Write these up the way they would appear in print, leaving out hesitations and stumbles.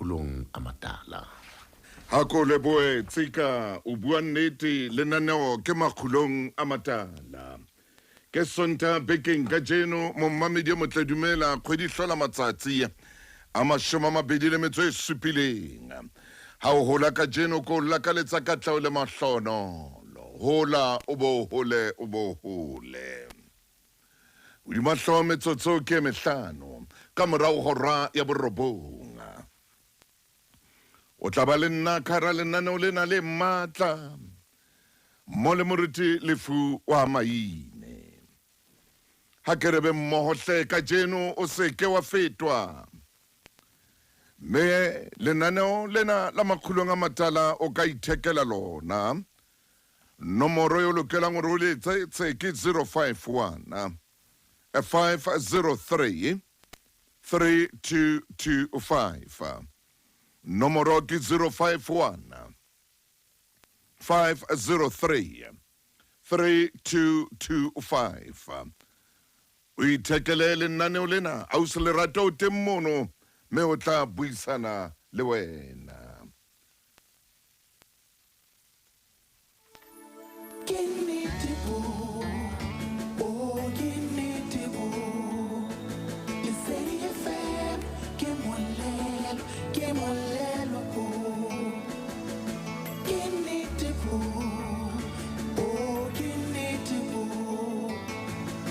Makgulong a Matala. Ha ko lebohe Tsika, o bua nnete, lenaneo ke Makgulong a Matala. Ke Sontaha bekeng kajeno, mommamedi e motle dumela, kgwedi hlola matsatsi a 27. Ha o hola kajeno ko lakaletsa katleho le mahlonolo. Hola o bo hole o bo hole. Hodima hlooho metsotso ke e mehlano ka morao hora ya borobong. O tla ba le nna ka hara lenaneo lena le matla mo le moruti Lefu wa Maine. Ha ke re be mmoho hle kajeno o se ke wa fetwa. Mme lenaneo lena la Makgulong a Matala o ka ithekela lona. Nomoro e o lokelang hore o letsetse ke 051 503 3225. Nomoro ke 051 503 3225. O ithekele lenaneo lena, ausi Lerato o teng mono mme o tla buisana le wena. Ke nnete bo, oh ke nnete bo. Lesedi FM ke molelo, ke molelo bo. Ke nnete bo, oh ke nnete bo.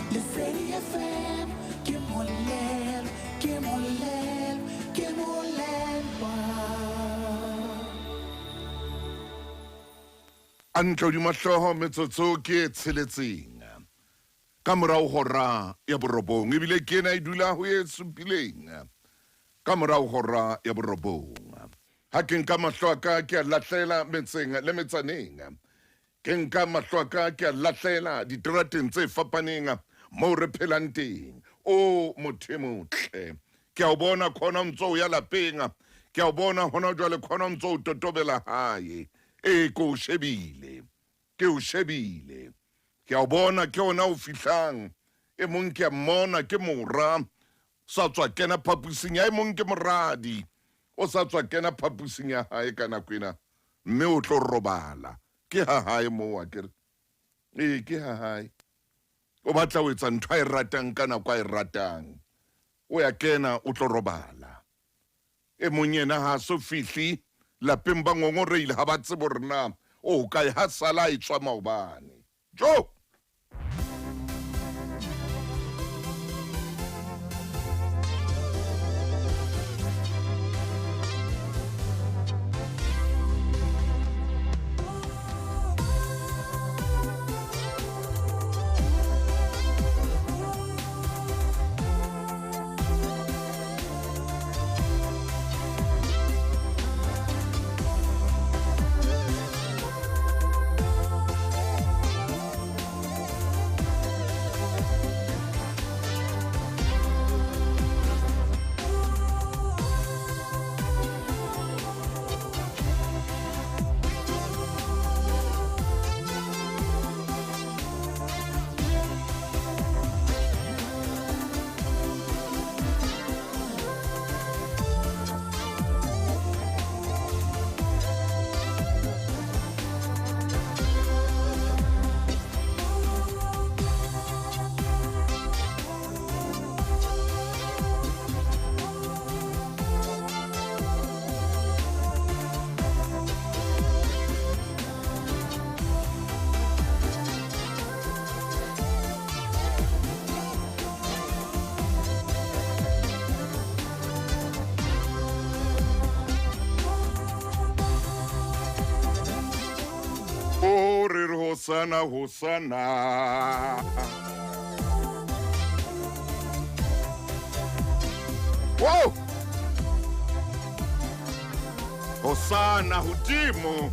Lesedi FM ke molelo, ke molelo, ke molelwa. A ntle hodima hlooho metsotso ke e tsheletseng ka morao hora ya borobong, ebile ke ena e dula ho e supileng ka morao hora ya borobong. Ha ke nka mahlo a ka ke a lahlela metseng le metsaneng, ke nka mahlo a ka ke a lahlela diterateng tse fapaneng moo re phelang teng. O motho e motle, Ke a o bona khona o ntso o ya lapeng. Ke a o bona hona jwale khona o ntso o totobela hae. Ee, ke o shebile. Ke o shebile. Ke a o bona ke ona o fihlang. E mong ke a mmona ke mora. Sa tswa kena phapusing ya e mong ke moradi. O sa tswa kena phapusing ya hae ka nako ena mme o tlo robala. Ke ha hae moo akere. Ee, ke ha hae. O batla ho etsa ntho a e ratang ka nako a e ratang. O ya kena o tlo robala. E mong yena ha a so fihli lapeng ba ngongoreile ha ba tsebe hore na o hokae ha sala a etswa maobane. Jo! O re re hosana hosana. Wow! Hosana hodimo.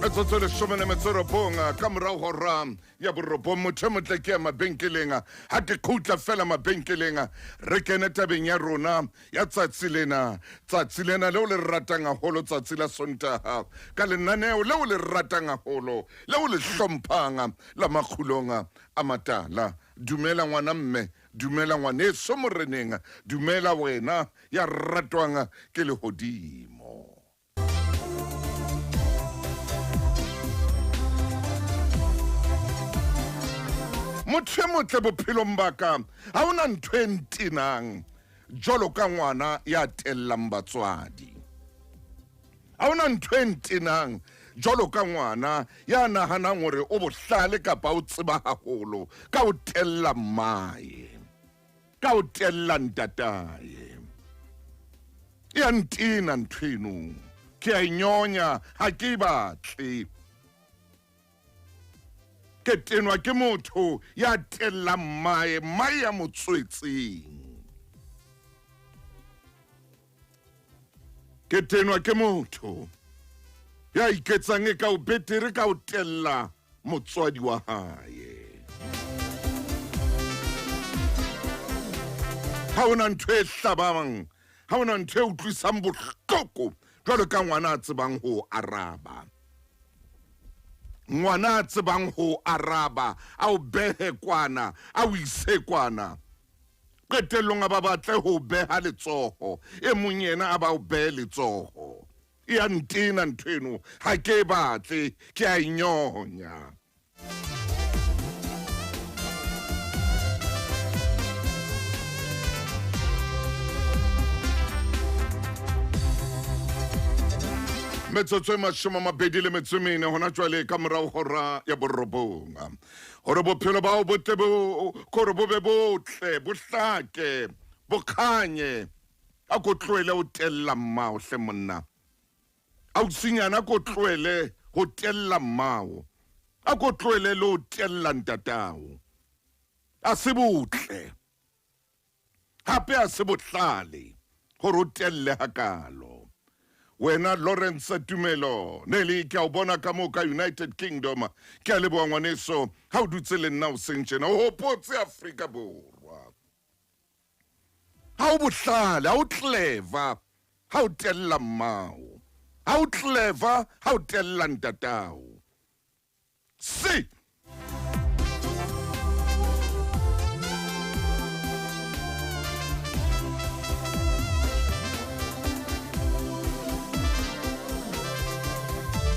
Metsotso 19 ka morao hora ya borobong motho e motle ke ya mabenkeleng ha ke khutla fela mabenkeleng re kene tabeng ya rona ya tsatsi lena tsatsi lena leo le ratang haholo tsatsi la Sontaha ka lenaneo leo le ratang haholo leo le hlomphang la Makgulong a Matala. Dumela ngwana mme. Dumela ngwaneso moreneng, dumela wena ya ratwang ke lehodimo. Motho e motle bophelong ba ka, ha ho na ntho e ntenang jwalo ka ngwana ya tellang batswadi. Ha ho na ntho e ntenang jwalo ka ngwana ya nahanang hore o bohlale kapa o tseba haholo ka ho tella mmae, ka ho tella ntatae. E a ntena ntho eno, ke a e nyonya, ha ke e batle. Ke tenwa ke motho ya tellang mmae, mmae ya mo tswetseng. Ke tenwa ke motho ya iketsang e ka o betere ka o tella motswadi wa hae. Ha hona ntho e hlabang, ha hona ntho e utlwisang bohloko jwalo ka ngwana a tsebang ho araba. Ngwana a tsebang ho araba, a o behe kwana, a o ise kwana. Qetellong a ba batle ho beha letsoho, e mong yena a ba o behe letsoho. E a ntena ntho eno, ha ke e batle, ke a e nyonya. Metsotso e 24 hona jwale ka morao hora ya borobong. Hore bophelo bao bo tle bo kore bo be botle, bo hlake, bo khanye. A ko tlohele ho tella mmao hle monna. Ausinyana a ko tlohele ho tella mmao. A ko tlohele le ho tella ntatao. A se botle. Hape a se bohlale gore o telle hakalo. Wena Lawrence Tumelo Nelly, ke a o bona ka moo ka United Kingdom. Ke a leboha ngwaneso ha o dutse le nna o seng tjena. O hopotse Afrika Borwa. Ha o bohlale, ha o clever ha o tella mmao. Ha o clever ha o tella ntatao. Si!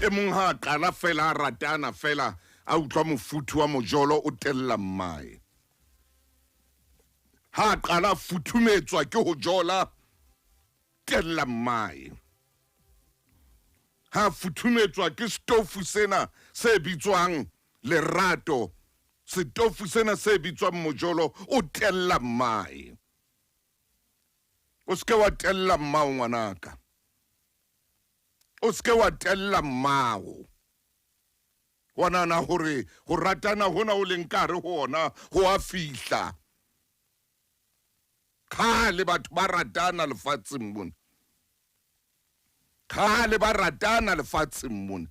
E mong ha a qala fela a ratana fela a utlwa mofuthu wa mojolo o tella mmae. Ha a qala a futhumetswa ke ho jola, tella mmae. Ha futhumetswa ke setofu sena se bitswang lerato, setofu sena se bitswang mojolo, o tella mmae. O se ke wa tella mmao ngwanaka. O se ke wa tella mmao. Wa nahana hore ho ratana hona o leng ka hare ho ona ho a fihla. Kgale batho ba ratana lefatsheng mona. Kgale ba ratana lefatsheng mona.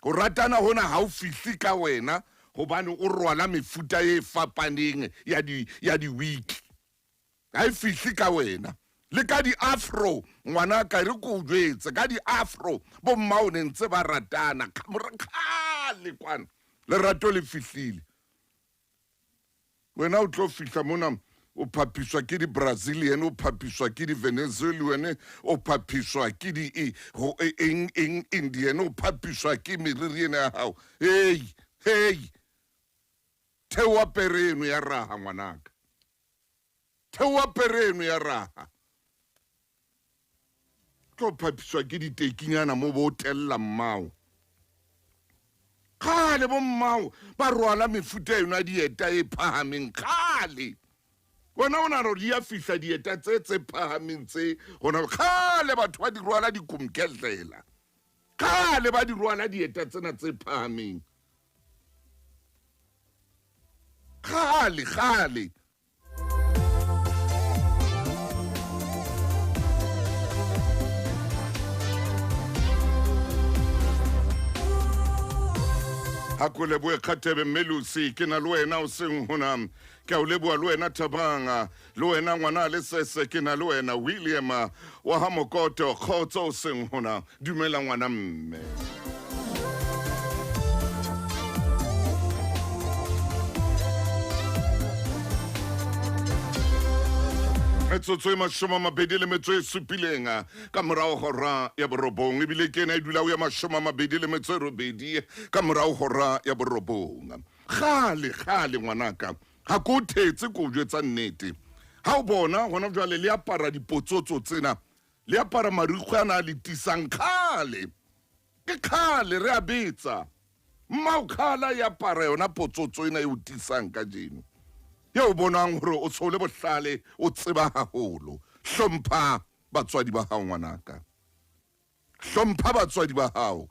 Ho ratana hona ha o fihle ka wena hobane o rwala mefuta e fapaneng ya di ya di-wig. Ha e fihle ka wena. Le ka di-afro, ngwanaka, e re ke o jwetse, ka di-afro, bo mmao ne ntse ba ratana kgale kwana. Lerato le fihlile. Wena o tlo fihla mona o phaphiswa ke di-Brazilian, o phaphiswa ke di-Venezuelan, o phaphiswa ke di e, ho, e, eng, eng, Indian, o phaphiswa ke meriri ena ya hao. Hei, hei, theoha pere eno ya raha ngwanaka. Theoha pere eno ya raha. Tlo phaphiswa ke ditekinyana mo bo tella mmao. Kgale bo mmao ba rwala mefuta eno ya dieta e phahameng kgale. Wena o nahana hore di ya fihla dieta tse tse phahameng tse hona kgale batho ba di rwala dikomkedlela. Kgale ba di rwala dieta tsena tse phahameng. Kgale kgale. Ha ko lebohe Kgatebe mme Lucy, ke na le wena o seng hona. Ke a o leboha le wena Thabang, le wena ngwana le sese, ke na le wena William wa ha Mokoto, kgotso o seng hona. Dumela ngwana mme. Metsotso e 27 ka morago hora ya borobong, ebile ke ena e dula o ya 28 ka morago hora ya borobong. Kgale kgale ngwanaka, ga ko thetse ko jwetsa nnete. Ha o bona gona jwale le apara dipotsotso tsena, le apara marikgwe ana a le tisang kgale. Ke kgale re a betsa. Mmao kgale a e apara yona potsotso ena e o tisang kajeno. Ye o bonang gore o tshole bohlale, o tseba haholo. Hlompha batswadi ba hao ngwanaka. Hlompha batswadi ba hao.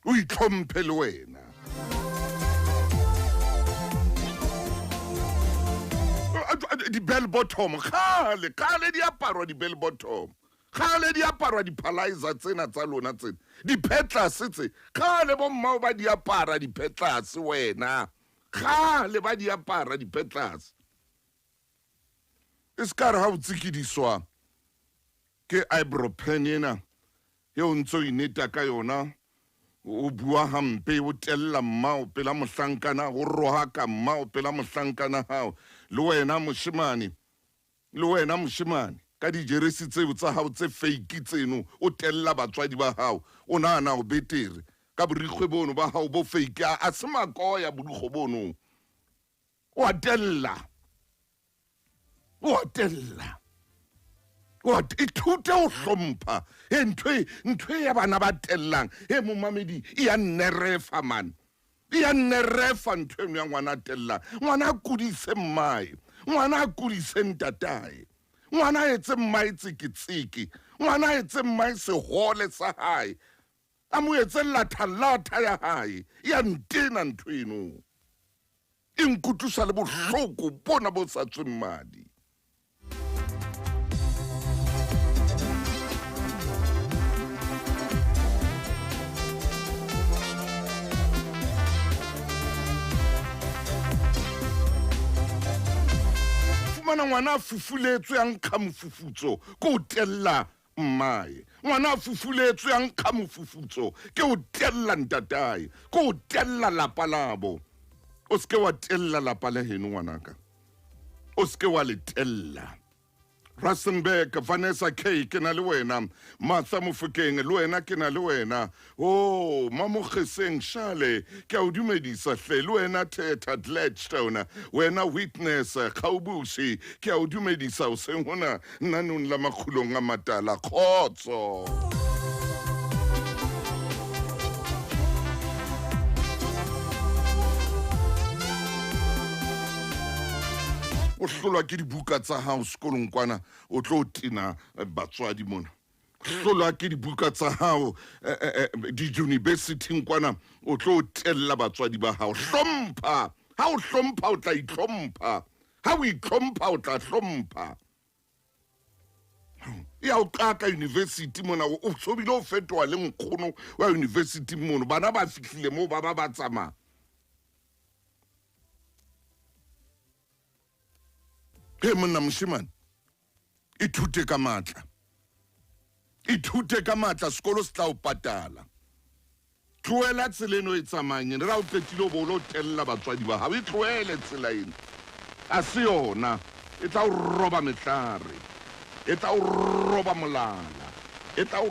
O itlhomphe le wena. Di-bell bottom kgale kgale di aparwa, di-bell bottom kgale di aparwa, di-phalizer tsena tsa lona tsena, di-petlase tse kgale bommao ba di apara di-petlase, wena kgale ba di apara di-petlase. E se ka re ha o tsikidiswa ke eyebrow pen ena eo o ntse o ineta ka yona, o bua hampe, o tella mmao pela mohlankana, o rohaka mmao pela mohlankana hao. Le wena moshemane, le wena moshemane, ka dijeresi tseo tsa hao tse fake tseno, o tella batswadi ba hao, o nahana o betere ka borikgwe bono ba hao bo fake. A se makoya borikgwe bono, o a tella, o a tella. Ithute ho hlompha. E ntho e ya bana ba tellang e momamedi e ya nnerefa man, e ya nnerefa ntho eno ya ngwana a tellang. Ngwana a kudise mmae, ngwana a kudise ntatae, ngwana a etse mmae tseketseke, ngwana a etse mmae sehole sa hae, a mo etse latha-latha ya hae. Ya ntena ntho eno, e nkutlwisa le bohloko bona bo sa tsweng madi. Fumana ngwana a fufuletswe a nkga mofufutso ke o tella mmae, ngwana a fufuletswe a nkga mofufutso ke o tella ntatae, ke o tella lapa labo. O seke wa tella lapa la heno ngwanaka, o seke wa le tella. Rustenburg, Vanessa K, ke na le wena. Martha Mofokeng, le wena ke na le wena. O Mamokgeseng Shale, ke a o dumedisa hle. Le wena Thetha Gladstone, wena Witness Kgaubusi, ke a o dumedisa o seng hona nanong la makgulong a matala. Kgotso. O hlolwa ke dibuka tsa hao sekolong kwana, o tlo tena batswadi mona. Hlolwa ke dibuka tsa hao di-universityng kwana, o tlo tella batswadi ba hao. Hlompha. Ha o hlompha o tla itlhompha, ha o itlhompha o tla hlompha. Ya o qaka university mona, o sobile o fetoha le nkgono wa university mono. Bana ba fihlile moo ba ba ba tsamaya. He monna moshemane, ithute ka matla, ithute ka matla, sekolo se tla o patala. Tlohela tsela eno e tsamayang ena, re ha o qetile o bo o lo tella batswadi ba hao. E tlohele tsela ena, ha se yona, e tla o roba mehlare, e tla o roba molala, e tla o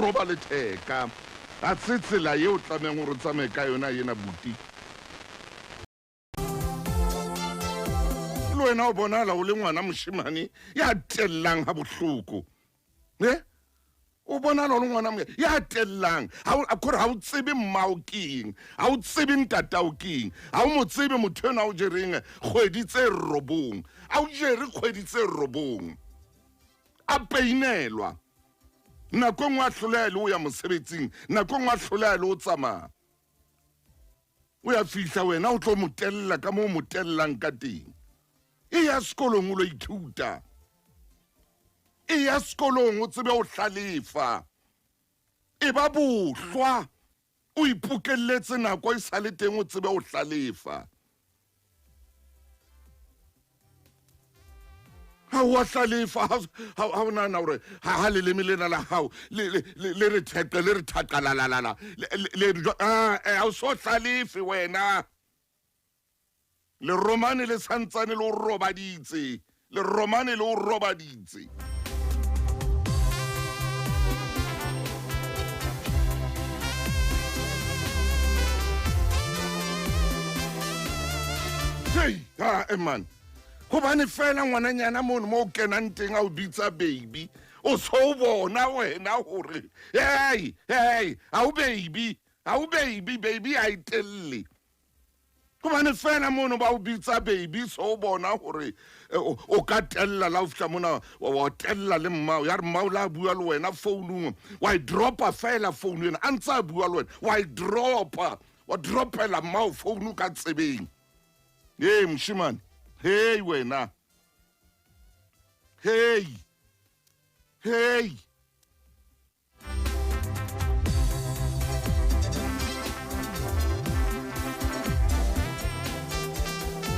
roba letheka. Ha se tsela eo o tlamehang hore o tsamaye ka yona ena buti. Le wena o bonala o le ngwana moshemane ya tellang ha bohloko, ne o bonala o le ngwana ya tellang. Kore ha o tsebe mmao ke eng, ha o tsebe ntatao ke eng, ha o mo tsebe motho ena o jereng kgwedi tse 9, a o jere kgwedi tse 9, a peinelwa nako e nngwe a hloleha le o ya mosebetsing, nako e nngwe a hloleha le o tsamaya. O ya fihla wena o tlo mo tella ka moo mo tellang ka teng. E ya sekolong o lo ithuta, e ya sekolong o tsebe o hlalefa, e ba bohlwa o ipokelletse nako e sa le teng o tsebe o hlalefa. Ha o a hlalefa, ha o nahana hore ha leleme lena la hao le re theqe, le re thaqalalalala, le ha o so hlalefe wena. Leromane le santsane le o robaditse. Leromane le o robaditse. Hei, ha e man. Hobane fela ngwananyana mono mo o kenang teng a o bitsa baby, o so o bona wena hore hey, hey, ha o baby, ha o baby, baby ha e telle. Gobane fela mono ba o bitsa baby so o bona gore eh, o ka tella la o fitlha mona wa tella le mmao ya re mmao la bua le wena founung wa e dropa fela founu ena a ntse a bua le wena wa e dropa wa dropela mmao founu ka tsebeng ee moshimane hei wena hei hei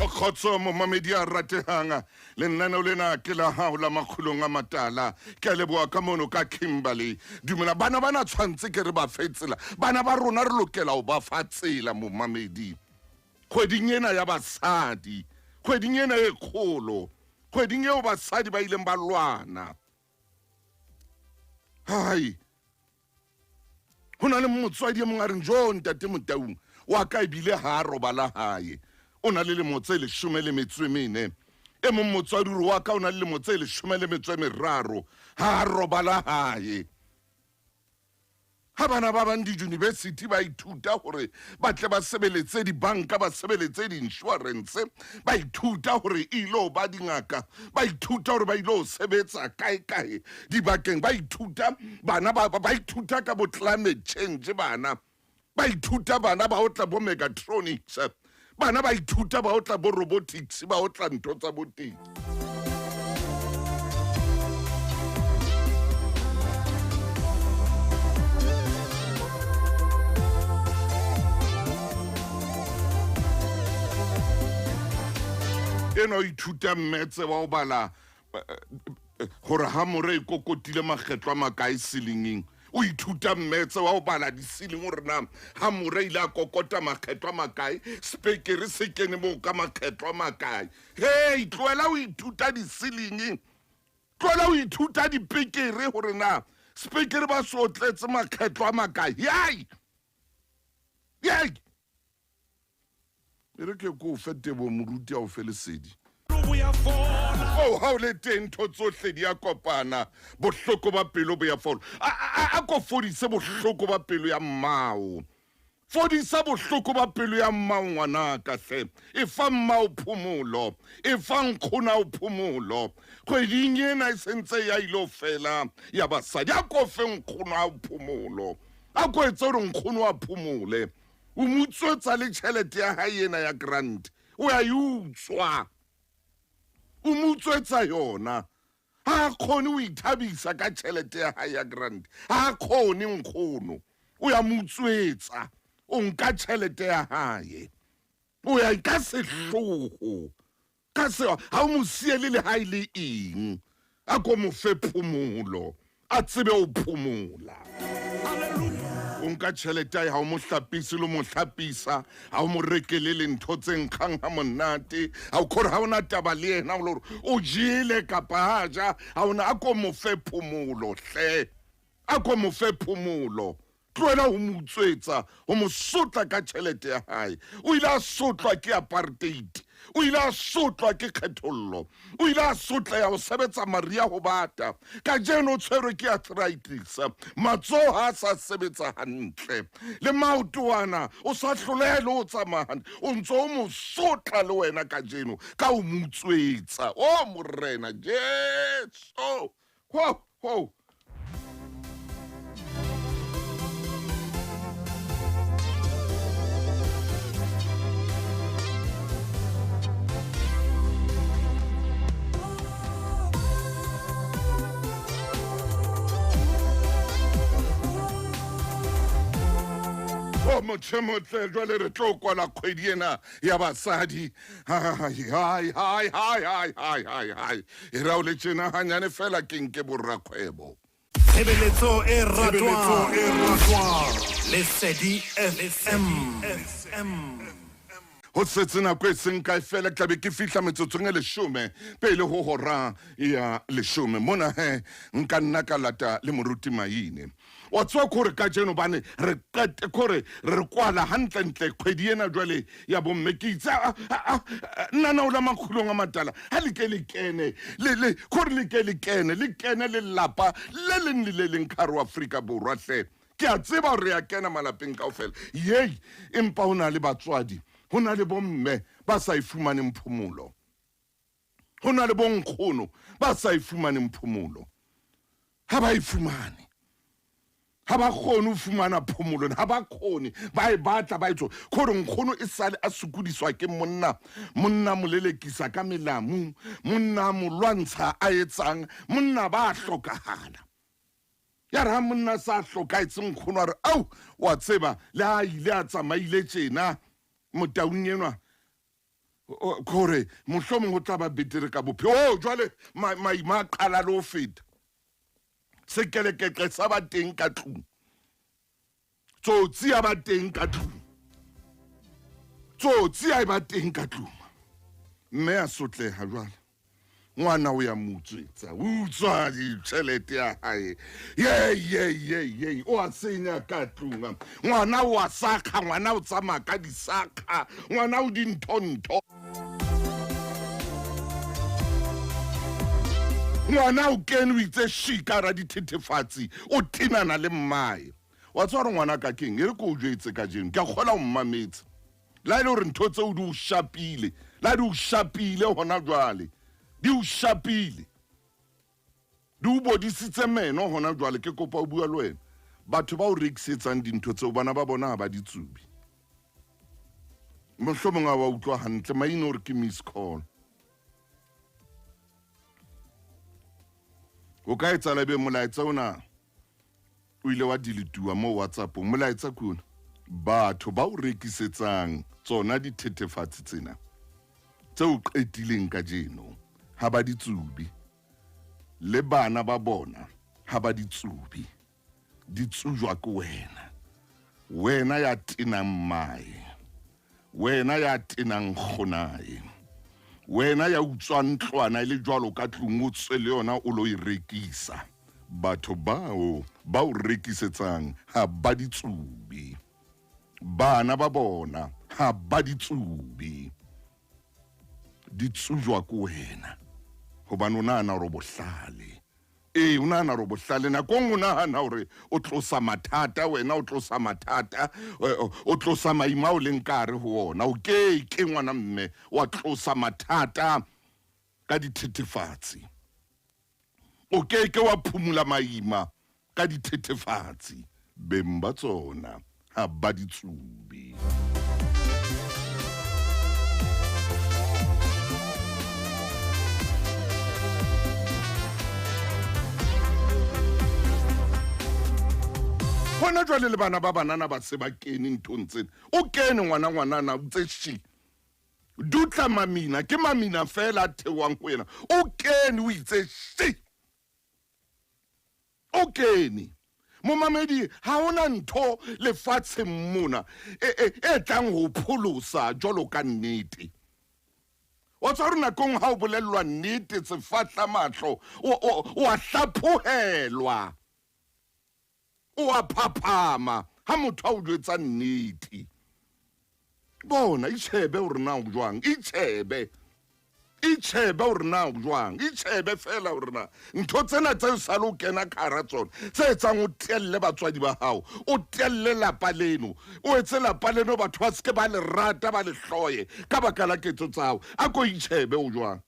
kgotso momamedi a ratehang lenaneo lena ke la gago la makgolong a matala ke a leboa ka mono ka kimberley dumela bana ba na tshwanetse ke re ba fe tsela bana ba rona re lokela go ba fa tsela momamedi kgweding ena ya basadi kgweding ena e kgolo kgweding eo basadi ba ileng ba lwana hai go na le motswadi e mongwe a reng jo ntate motaung wa ka ebile ga a robala gae o na le lemo tse leshome le metso e mene e mong motswadi ore wa ka o na le lemo tse leshome le metso e meraro ga a robala gae Ha bana ba bang diyunibesithi ba ithuta hore ba tle ba sebeletse dibanka, ba sebeletse di-insurance, ba ithuta hore e ilo ba dingaka, ba ithuta hore ba ilo sebetsa kae kae dibakeng, ba ithuta bana ba, ba ithuta ka bo climate change bana, ba ithuta bana ba otla bo megatronics, bana ba ithuta ba otla bo robotics, ba otla ntho tsa bo teng. Enwa o ithuta mmetse wa o bala eh, eh, gore hamore e kokotile makgetlo a makae selingeng o ithuta mmetse wa go bala disiling gore na hamore ile a kokota makgetlo a makae spekere se kene moo ka makgetlo a makae hei tlohela go ithuta disiling tlohela go ithuta dipekere gore na spekere ba se otletse makgetlo a makae yai yai e re ke ko fe tebo moruti a o fe lesedi o ha o le teng ntho tsohle di a kopana bohloko ba pelo bo ya fola a ko fodise bohloko ba pelo ya mmao fodisa bohloko ba pelo ya mmao ngwanaka hle e fa mmao phomolo e fa nkgonao phomolo kgweding ena e sentse ya ile fela ya basadi a ko fe nkgonao phomolo a ko etse gore nkgono a phomole o mo utswetsa le tšhelete ya hae ena ya grant o ya e utswa o mo utswetsa yona ha a kgone o ithabisa ka tšhelete ya hae ya grant ha a kgone nkgono o ya mo utswetsa o nka tšhelete ya hae o ya ka sehlogo ka se ha o mo siele le ha e le eng a ko mo fe phomolo a tsebe o phomola o nka tšhelete ae ga o mo hlapise le mo hlapisa ga o mo rekele le ntho tse nkgang ga monate ga o kgore ga o na taba le yena o le gore o jele kapa a ja ga ona a ko mo fe phomolo hle a ko mo fe phomolo Tlohela ho mo utswetsa, ho mo sotla ka tjhelete ya hae. O ile a sotlwa ke apartheid. O ile a sotlwa ke kgethollo. O ile a sotleha ho sebetsa mariha ho bata. Kajeno o tshwerwe ke arthritis. Matsoho ha a sa sebetsa hantle. Le maoto ana o sa hloleha le ho tsamaya hantle. O ntso o mo sotla le wena kajeno ka ho mo utswetsa. O Morena Jesu! Ho, ho. o motho motle jwale re tlo kwala kgwedi ena ya basadi hai hai hai hai hai hai hai hai e ra o le tjena hanyane fela ke nke borrakgwebo Tshebeletso e ratwang. Lesedi FM. Ho setse nako e seng kae fela ke tlabe ke fihla metsotsong e leshome pele ho hora ya leshome. Mona he nka nna ka lata le moruti Maine. Wa tseba kore kajeno bane re qete kore re kwala hantlentle kgwedi ena jwale ya bomme. Ke itse nna la makgulong a matala ha le ke le kene le le kore le ke le kene le kene lelapa le leng le le leng ka hare ho Afrika Borwa hle. Ke a tseba hore re a kena malapeng kaofela. Yei, empa ho na le batswadi, ho na le bomme ba sa e fumaneng phomolo. Ho na le bonkgono ba sa e fumaneng phomolo. Ha ba e fumane. Ha ba kgone ho fumana phomolo, ha ba kgone, ba e batla, ba e tso. Kore nkgono e sale a sokodiswa ke monna, monna mo lelekisa ka melamu, monna mo lwantsha a etsang, monna ba hlokahala. Ya re ha monna a sa hlokahetse, nkgono a re, Ao, wa tseba, le ha a ile a tsamaile tjena, motaung enwa, kore mohlomong ho tla ba betere ka bophelo. Oh, jwale maima a qala le ho feta. Sekelekeqe sa ba teng ka tlung. Tsotsi ya ba teng ka tlung. Tsotsi ya ba teng ka tlung. Mme a sotleha jwale. Ngwana o ya mo utswetsa, o utswa ditjhelete ya hae. Ye ye ye ye, o a senya ka tlung. Ngwana o a sakga, ngwana o tsamaya ka disakga, ngwana o dintho-ntho. Ngwana o kene o itse shi ka hara dithethefatsi, o tenana le mmae. Wa tseba hore ngwana ka keng, e re ke o jwetse kajeno, ke a kgola o mmametse. La e le hore ntho tseo di o shapile, la di o shapile hona jwale, di o shapile, di o bodisitse meno hona jwale. Ke kopa o bua le wena. Batho ba o rekisetsang dintho tseo, bana ba bona ha ba di tsubi. Mohlomong ha wa utlwa hantle, maine hore ke miss call. O ka etsahala ebe molaetsa ona o ile wa deletiwa mo WhatsAppong. Molaetsa ke ona. Batho ba o rekisetsang tsona dithethefatsi tsena tse o qetileng kajeno ha ba di tsubi, le bana ba bona ha ba di tsubi, di tsujwa ke wena. Wena ya tenang mmae, wena ya tenang kgonae, wena ya utswang ntlwana e le jwalo ka tlung o tswe le yona o lo e rekisa. Batho bao ba o rekisetsang ha ba di tsubi, bana ba bona ha ba di tsubi, di tsujwa ke wena hobane o nahana hore o bohlale. Ee, o nahana hore o bohlale. Nako e nngwe o nahana hore o tlosa mathata, wena o tlosa mathata, o tlosa maima ao leng ka hare ho ona. O ke ke ngwana mme wa tlosa mathata ka dithethefatsi. O ke ke wa phumula maima ka dithethefatsi. Beng ba tsona ha ba di tsube. Hona jwale le bana ba banana ba se ba kene nthong tsena. O kene ngwana ngwanana o tse shi. Dutla mamina, ke mamina fela a theohang ho yena. O kene o itse shi. O kene. Momamedi, ha hona ntho lefatsheng mona e, e, e tlang ho pholosa jwalo ka nnete. Wa tswa hore nakong ha o bolellwa nnete sefahla mahlo, o, o, o a hlaphohelwa. O a phaphama ha motho a o jwetsa nnete. Bona, itjhebe hore na o jwang, itjhebe. Itjhebe hore na o jwang, itjhebe feela hore na ntho tsena tse sale o kena ka hara tsona, tse etsang o telle batswadi ba hao, o telle lapa leno, o etse lapa leno batho ba seke ba le rata, ba le hloye ka baka la ketso tsa hao. A ko itjhebe o jwang.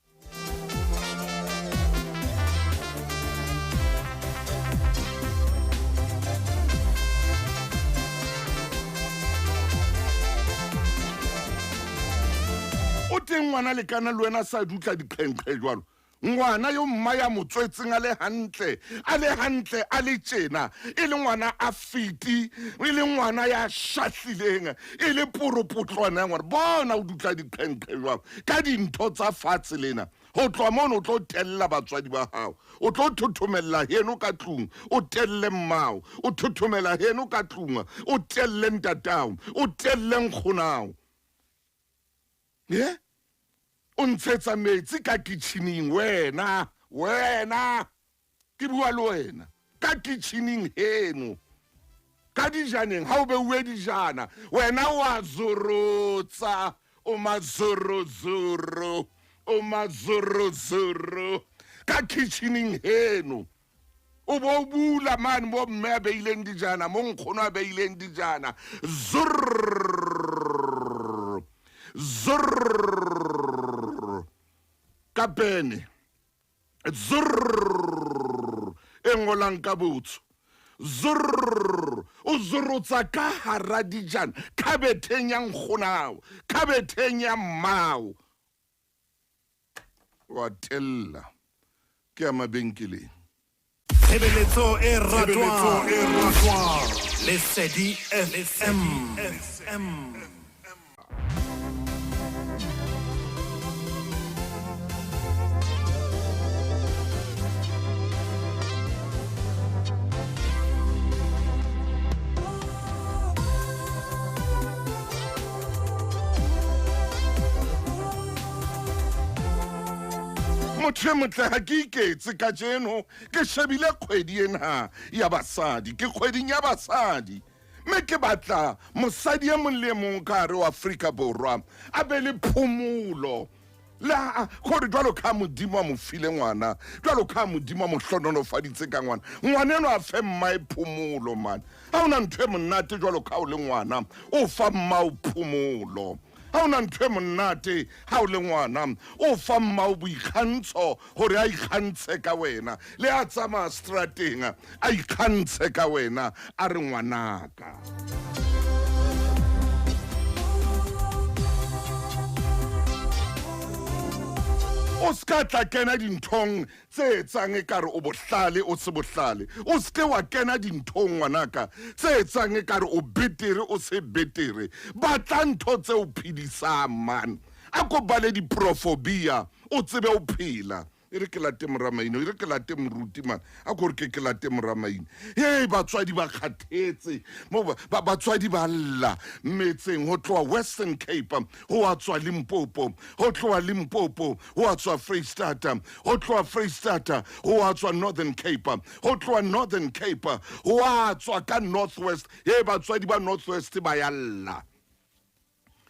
O teng ngwana lekana le wena sa dutla diqhenqhe jwalo. Ngwana yo mma ya mo tswetseng a le hantle, a le hantle, a le tjena, e le ngwana a fiti, e le ngwana ya shahlileng, e le poropotlwana ya ngwana. Bona o dutla diqhenqhe jwalo ka dintho tsa fatshe lena. Ho tloha mono o tlo tella batswadi ba hao, o tlo thothomella heno ka tlung, o telle mmao, o thothomela heno ka tlung, o telle ntatao, o telle nkgonao. Ye? O ntshetsa metsi ka kitjhining wena, wena. Ke bua le wena. Ka kitjhining heno. Ka dijaneng ha o beuwe dijana, wena wa zorotsa, o mazorozoro, o mazorozoro. Ka kitjhining heno. O bo o bula mane mo mme a beileng dijana, mo nkgono a beileng dijana. Zurr. Zurr. Ka pene. Zurr. E ngolang ka botsho. Zurr. O zorotsa ka hara dijana, khabetheng ya nkgonao, khabetheng ya mmao. Wa tella. Ke ya mabenkeleng. Tshebeletso e ratwang. Lesedi FM. Motho e motle ha ke iketse kajeno ke shebile kgwedi ena ya basadi, ke kgweding ya basadi mme ke batla mosadi e mong le e mong ka hare ho Afrika Borwa a be le phomolo le gore jwalo ka Modimo a mo file ngwana, jwalo ka Modimo a mo hlonolofaditse ka ngwana, ngwana eno a fe mmae phomolo man. Ha ona ntho e monate jwalo ka o le ngwana o fa mmao phomolo. Ha ona ntho e monate ha o le ngwana o fa mmao boikgantsho gore a ikgantshe ka wena, le a tsamaya strateng a ikgantshe ka wena a re ngwanaka. O ska tla kena dinthong tse etsang ekare o bohlale o se bohlale. O seke wa kena dinthong ngwanaka tse etsang ekare o betere o se betere. Batla ntho tse o phedisang man. A ko bale diprofobia o tsebe o phela. E re ke late moramaino, e re ke late moruti man. A ko re ke ke late moramaino. Hei, batswadi ba kgathetse. Mo ba, batswadi ba lla metseng ho tloha Western Cape ho a tswa Limpopo, ho tloha Limpopo ho a tswa Freistata, ho tloha Freistata ho a tswa Northern Cape, ho tloha Northern Cape ho a tswa ka North West. Hei, batswadi ba North West ba ya lla.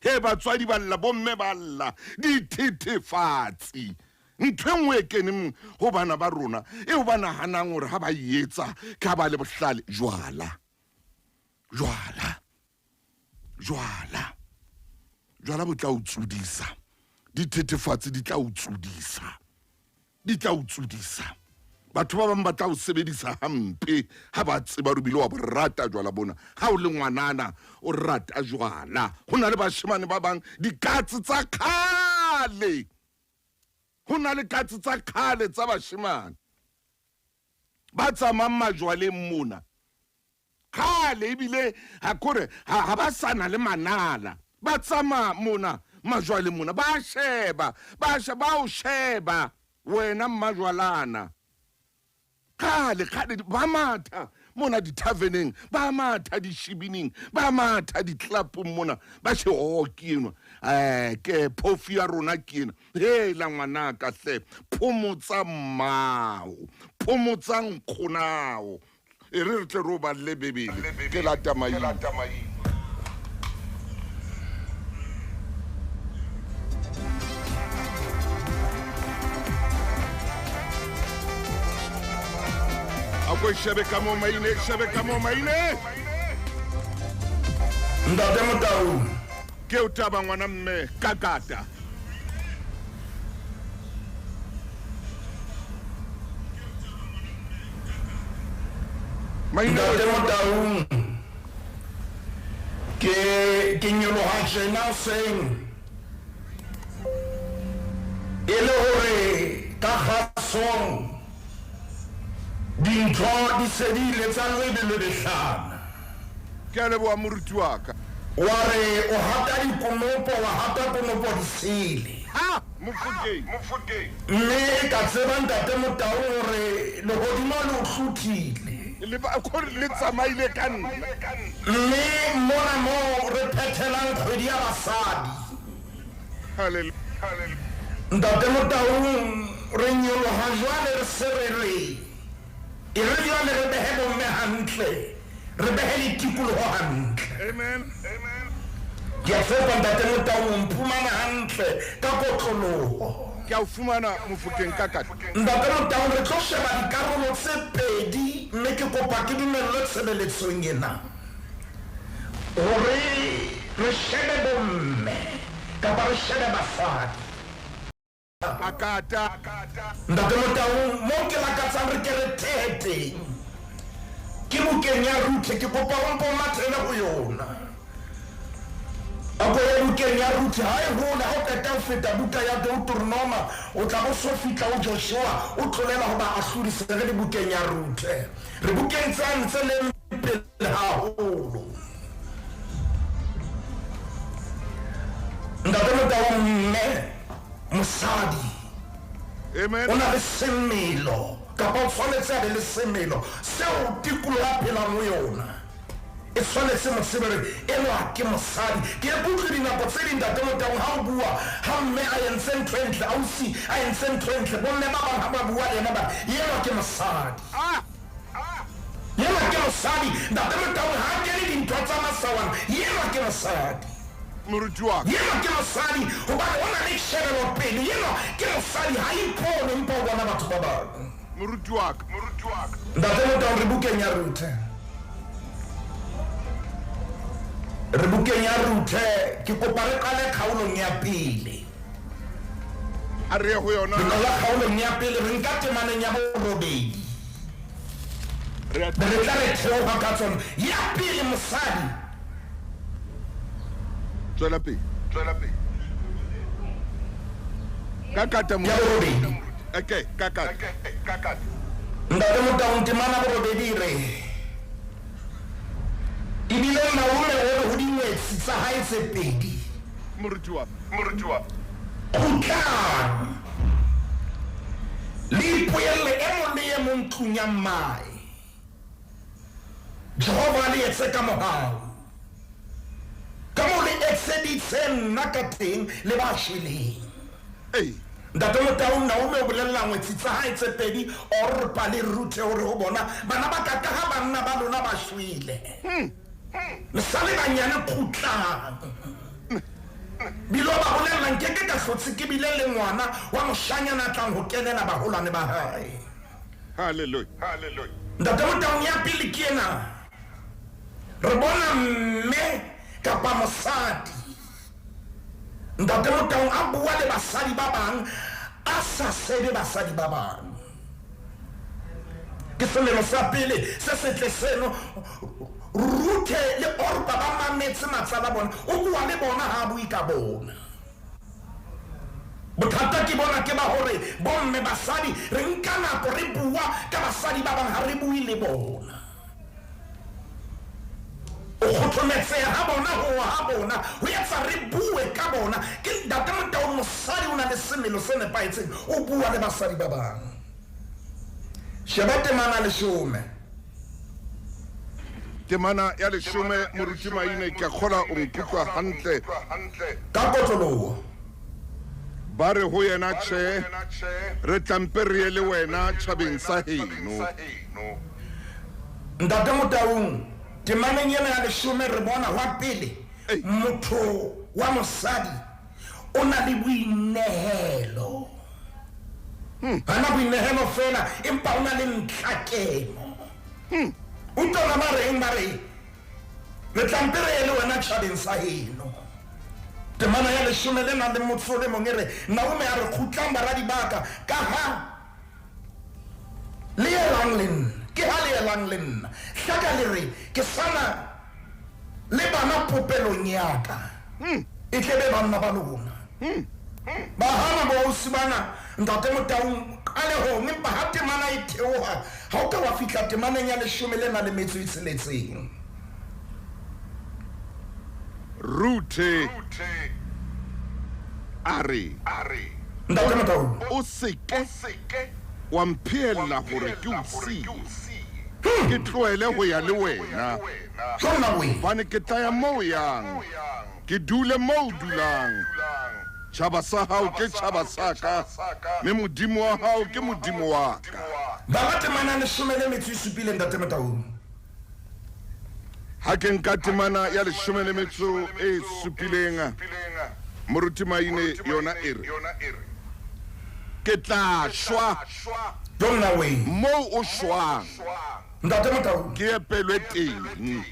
He batswadi ba lla, bomme ba lla, dithethefatsi. Ntho e nngwe e keneng ho bana ba rona eo ba nahanang hore ha ba e etsa ke ha ba le bohlale, jwala. Jwala. Jwala. Jwala bo tla o tsodisa. Dithethefatsi di tla o tsodisa. Di tla o tsodisa. Batho ba bang ba tla o sebedisa hampe ha ba tseba hore bile wa bo rata jwala bona. Ha o le ngwanana o rata jwala. Ho na le bashemane ba bang dikatse tsa kgale. Ho na le katse tsa kgale tsa bashemane ba tsamayang majwaleng mona. Kgale ebile ha kore ha ba sa na le manala. Ba tsamaya mona majwaleng mona ba sheba, ba sheba, ba o sheba wena mmajwalana. Kgale kgale ba matha mona dithaveneng, ba matha dishibining, ba matha ditlelapong mona, ba she oh ke enwa, ke phofu ya rona ke ena. Hela ngwanaka hle, phomotsa mmao, phomotsa nkgonao. E re re tle re o balle Bibele. Ke lata maina. A ko shebe ka mo maine, shebe ka mo maine. Ntate Motau. Ke o taba ngwana mme kakata. Ntate Motaung, ke ke nyoloha tjena hoseng e le hore ka kgasong dintho di se di ile tsa lwebelwebehlana. Ke a leboha moruti wa ka. Wa re o hata dikonopo, wa hata konopo di sele. Ha! Mofokeng. Mme ka tseba Ntate Motau hore lehodimo le o hlothile. Le ba, kore le tsamaile ka nna. Mme mona moo re phethelang kgwedi ya basadi. Hallelujah. Ntate Motaung, re nyoloha jwale re se re re e re jwale re behe bomme hantle, re behe le tikoloho hantle. Amen. Amen. Ke a tshepa Ntate Motaung o mphumana hantle ka kotloloho. Ke a o fumana Mofokeng ka kata. Ntate Motaung, re tlo sheba dikarolo tse pedi mme ke kopa ke dumellwe tshebeletsong ena hore re shebe bomme kapa re shebe basadi. Akata. Ntate Motaung, moo ke lakatsang re ke re thehe teng ke bukeng ya Ruthe. Ke kopa o mpo mathele ho yona. A ko ye bukeng ya Ruthe, ha e hole, ha o qeta ho feta buka ya Deuteronoma, o tla bo so fihla ho Joshua, o tlolela ho baahlodi. Se re le bukeng ya Ruthe, re bukeng tsane tse leng pele haholo. Ntate Motaung, mme mosadi Amen. o na le semelo kapa o tshwanetse a be le semelo seo tikoloho a phelang ho yona e tshwanetse mo tsebe hore enwa ke mosadi. Ke e kutlwe dinako tse ding, Ntate Motaung, ha o bua ha mme a entse ntho e ntle, ausi a entse ntho e ntle, bomme ba bang ha ba bua le yena ba re enwa ke mosadi. Ah! Enwa ke mosadi. Ntate Motaung, ha a kene dintho tsa masawana, enwa ke mosadi. Moruti wa ka. Enwa ke mosadi hobane o na le tjhebelopele. Enwa ke mosadi, ha ipone empa o bona batho ba bang. Moruti wa ka. Moruti wa ka. Ntate Motaung, re bukeng ya Ruthe. Re bukeng ya Ruthe, ke kopa re qale kgaolong ya pele. A re ye ho yona. Re qala kgaolong ya pele, re nka temaneng ya borobedi. Re a Be re tla re theoha ka tsona. Ya pele, mosadi. Tswela pele. Tswela pele. Ka kata Ya moruti. borobedi. Okay, ka kata. Ka kata. Ntate Motaung, temana borobedi e re, Ebile Naomi o re ho dingwetsi tsa hae tse pedi, Moruti wa. Moruti wa. Kgutlang, le ipoelle e mong le e mong tlung ya mmae. Jehova a le etse ka mohau, ka moo le etseditseng nna ka teng le ba shweleng. Ei. Ntate Motaung, Naomi o bolella ngwetsi tsa hae tse pedi, Orpa le Ruthe, o re ho bona, Bana ba ka, kaha banna ba lona ba shwele, le sa le banyane, kgutlang. Bile o ba bolella, Nke ke ka hlotse ke bile le ngwana wa moshanyana a tlang ho kenela baholwane ba hae. Hallelujah. Hallelujah. Ntate Motaung, ya pele ke ena. Re bona mme kapa mosadi, Ntate Motaung, a bua le basadi ba bang a sa sebe basadi ba bang. Ke semelo sa pele se setle seno. Ruthe le Orpa ba mametse matsala bona, o bua le bona, ha a bue ka bona. Bothata ke bona ke ba hore bomme basadi re nka nako re bua ka basadi ba bang, ha re bue le bona. O kgothometseha ha bona, ho wa ha bona ho etsa re bue ka bona. Ke Ntate Motaung, mosadi o na le semelo se nepahetseng, o bua le basadi ba bang. Sheba temana leshome. Temana ya leshome, Moruti Maine, ke a kgola o nkutlwa hantle. Ka kotloloho. Ba re ho yena, Tjhe, re tla mpe re ye le wena tjhabeng sa heno. Ntate Motaung, temaneng ena ya leshome re bona hwa pele Ei. motho wa mosadi o na le boinehelo. Hana boinehelo feela, empa o na le ntlhakemo. Utlwa ba reng, ba re re tla mpe re ye le wena tjhabeng sa heno. Temana ya leshome le nang le motho o le mong e re, Naomi a re, Kgutlang baradi ba ka, ka ha le elang le nna, ke ha le elang le nna. Hlaka le re, ke sana le bana popelong ya ka, e tle be banna ba lona. Ba hana boausi bana, Ntate Motaung, qalehong, empa ha temana e theoha, ha o ka wa fihla temaneng ya leshome le nang le metso e tsheletseng. Ruthe a re, Ntate Motaung. O se ke wa mphehella hore ke o siye, ke tlohele ho ya le wena, Jonna wee. hobane ke tla ya moo o yang, ke dule moo o dulang. Tjhaba sa hao ke tjhaba sa ka, mme Modimo wa hao ke Modimo wa ka. Bala temana ya 17, Ntate Motaung. Ha ke nka temana ya 17, Moruti Maine yona e re, Ke tla shwa Jonna wee. moo o shwang, Ntate Motaung. ke epelwe teng.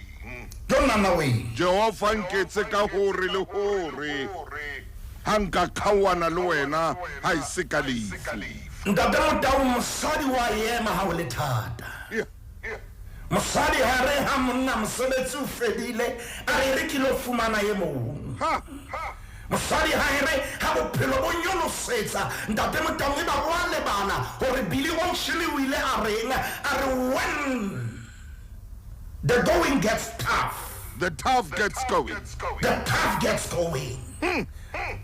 Jonna nna wee. Jehova nketse ka hore le hore ha nka kgaoana le wena ha e se ka lefu. Ntate Motaung, mosadi wa ema ha o le thata. Yeah. Mosadi ha re ha monna mosebetsi o fedile, a re re ke lo fumana e mong. Ha. Mosadi ha e re ha bophelo bo nyolosetsa, Ntate Motaung, e ba wa lebala hore Billy Ocean o ile a reng, a re when the going gets tough, the tough gets going. The tough gets going.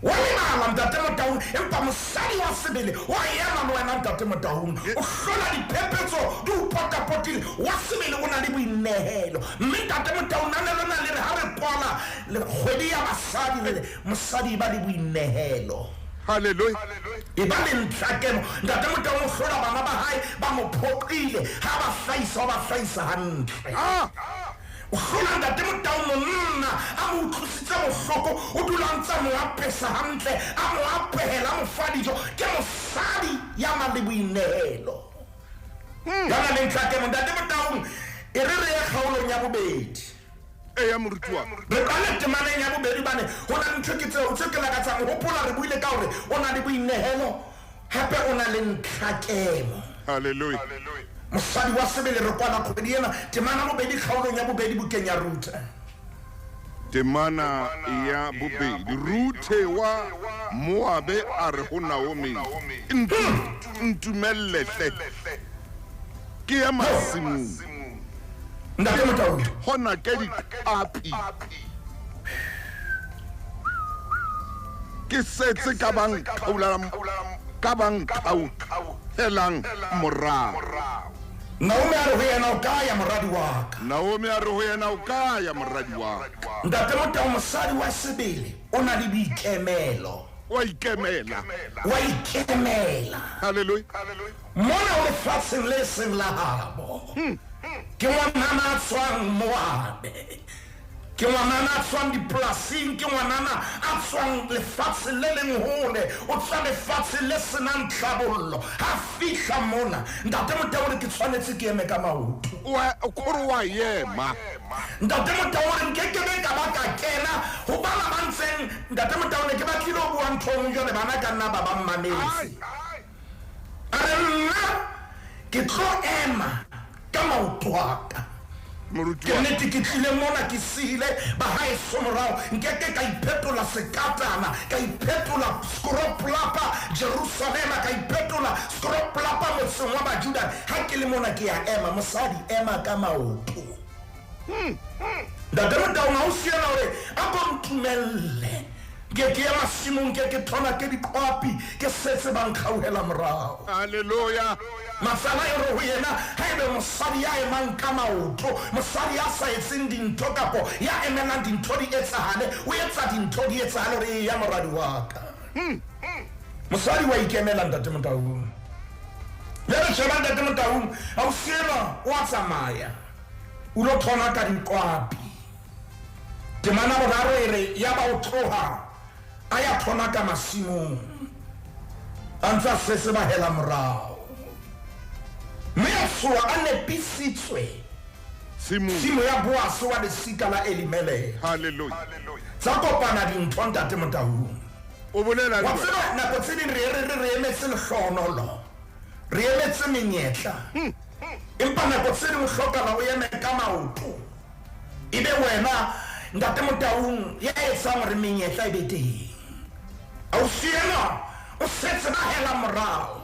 Wa lebala Ntate Motaung, empa mosadi wa sebele wa ema le wena Ntate Motaung. O hlola diphephetso di o potapotile, wa sebele o na le boinehelo. Mme Ntate Motaung, nna le lona le re ha re kwala le kgwedi ya basadi, re re mosadi ba le boinehelo. Hallelujah. E ba le ntlhakemo. Ntate Motaung o hlola bana ba hae ba mo phoqile, ha ba hlahisa, o ba hlahisa hantle. O hlola Ntate Motaung monna a mo utlwisitse bohloko, o dula a ntse a mo apesa hantle, a mo apehela, a mo fa dijo. Ke mosadi ya nang le boinehelo. Ya nang le ntlhakemo. Ntate Motaung, e re re ye kgaolong ya bobedi. E ya moruti wa. Re qale temaneng ya bobedi bane ho na le ntho ke tseo tse ke lakatsang ho hopola. Re buile ka hore o na le boinehelo, hape o na le ntlhakemo. Hallelujah. Mosadi wa sebele, re kwala kgwedi ena, temana bobedi kgaolong ya bobedi bukeng ya Ruthe. Temana ya bobedi, Ruthe wa Moabe a re ho Naomi, ntumelle hle, ke ya masimong. Ntate Motaung. Hona ke diqapi. Ke setse ka bang kgaulang, ka bang kgauhelang morao. Naomi a re ho yena, o ka ya moradi wa ka. Naomi a re ho yena, o ka ya moradi wa ka. Ntate Motaung, mosadi wa sebele o na le boikemelo. Wa ikemela. Wa ikemela. Hallelujah. Mona o lefatsheng le seng la habo. Ke ngwanana a tswang Moabe. Ke ngwanana a tswang dipolasing, ke ngwanana a tswang lefatsheng le leng hole, o tswa lefatsheng le senang tlhabollo. Ha fihla mona, Ntate Motaung re ke tshwanetse ke eme ka maoto. Kgore wa ema. Ntate Motaung re nkekebe ka ba ka kena ho bana ba ntseng. Ntate Motaung ne ke batlile ho bua ntho e nngwe jwale, bana ka nna ba ba mmametse. A re nna ke tlo ema ka maoto a ka. Moruti Ke wa. nnete ke tlile mona ke siile bahaeso morao, nkeke ka iphetola sekatana, ka iphetola skoroplapa Jerusalema, ka iphetola skoroplapa motseng wa Bajuda. Ha ke le mona ke ya ema. Mosadi, ema ka maoto. Ntate Motaung, ha o siela hore a ko ntumelle ke ke ya masimong, ke ke thona ke diqwapi, ke setse ba nkgauhela morao. Hallelujah. Matsala e re ho yena, haebe mosadi ya emang ka maoto, mosadi ya sa etseng dintho kapo ya emelang dintho di etsahale, o etsa dintho di etsahale hore e ya moradi wa ka. Mosadi wa ikemela Ntate Motaung. Jwale sheba Ntate Motaung, ha o sielwa o a tsamaya, o lo thona ka diqwapi. Temana boraro e re ya ba o tloha a ya thona ka masimong, a ntse a setse ba hela morao. Mme a tshoha a nepisitswe Tshimong. tshimo ya Boase wa lesika la Elimeleke. Hallelujah. Tsa kopana dintho Ntate Motaung. O bolela le Wa wena. tseba nako tse ding re re re emetse lehlohonolo, re emetse menyetla. Empa nako tse ding o hlokahala o eme ka maoto. Ebe wena Ntate Motaung ya etsang hore menyetla e be teng. Ausi enwa o setse ba hela morao.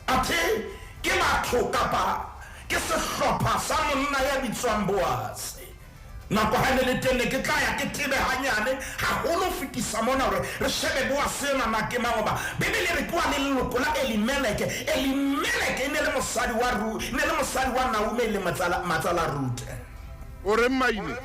Athe ke batho kapa ke sehlopha sa monna ya bitswang Boase. Nako ha ne le teng ne ke tla ya ke tebe hanyane haholo ho fetisa mona hore re shebe Boase enwa na ke mang, hoba Bibele e re ke wa leloko la Elimeleke. Elimeleke e ne le mosadi wa Ru, e ne le mosadi wa Naomi le matsala Ruthe. O reng Maine?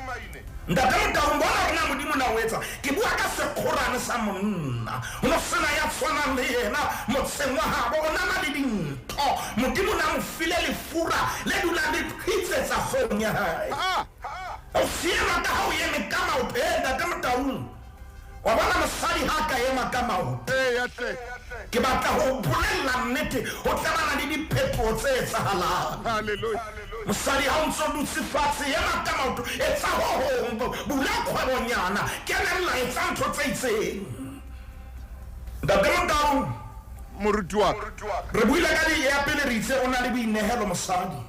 Ntate Motaung, bona hore na Modimo na o etsa. Ke bua ka sekgorane sa monna. Ho no sena ya tshwanang le yena motseng wa habo. O na le dintho. Modimo na mo file lefura le dulang le qhitsetsa hloohong ya hae. O siema ka ha o eme ka maoto. Ee, Ntate Motaung, wa bona mosadi ha ka ema ka maoto. Ke batla ho bolella nnete, ho tla bana le diphetoho tse etsahalang. Hallelujah. Mosadi ha o ntso dutse fatshe, ema ka maoto, etsa ho hong, bula kgwebonyana, kenella, etsa ntho tse itseng. Ntate Motaung, Moruti wa ka. Re buile ka di ya pele, re itse o na le boinehelo mosadi.